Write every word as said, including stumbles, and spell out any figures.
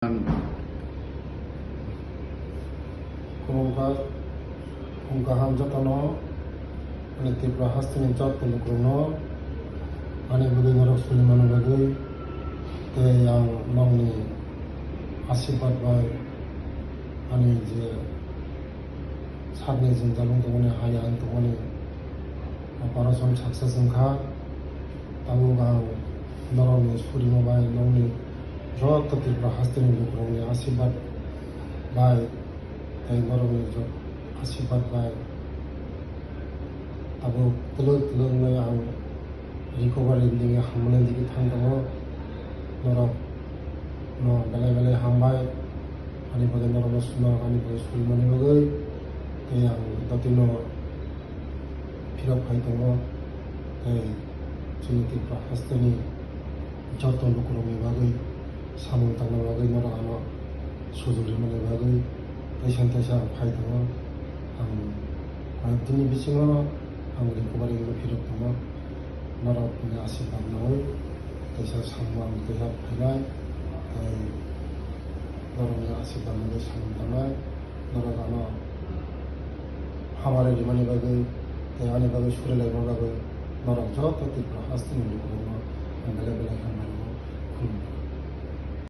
Khulumkha, khum kaham jotono, ani Tripura hasteni joto lukurokno, ani bagwi norok suri mani bagwi, tei ang nokni asirwad bai, ani je sakni jwngjal wng tongmani, hai ang tongmani operation success wngkha. Tabuk ang norokni surima bai, nokni joto Tripura hasteni lukurokni asirwad bai, tei norokni jo-, asirwad bai tabuk twlwk twlwk wngwi ang recovery ni digi hamnani digi thang tongo. Norok no belai belai hambai, ani bagwi norokno suna, ani bagwi surimani bagwi, tei ang dotino phirok phai tongo, tei chini Tripura hasteni joto lukurokni bagwi samung tangna bagwi norok ano sujok rimani bagwi teisa teisa ang phai tongo. Ang koi dini bisingo ang recovery wngwi phirok tongo. Norokni asirwad nawi teisa samung ang teisa phainai, tei norokni asirwad nawi samung tangnai. Norok ano hamari rimani bagwi tei ani bagwi suri laima bagwi norok joto Tripura hasteni lukurokno ang belai belai hambai rwo. Khulumkha.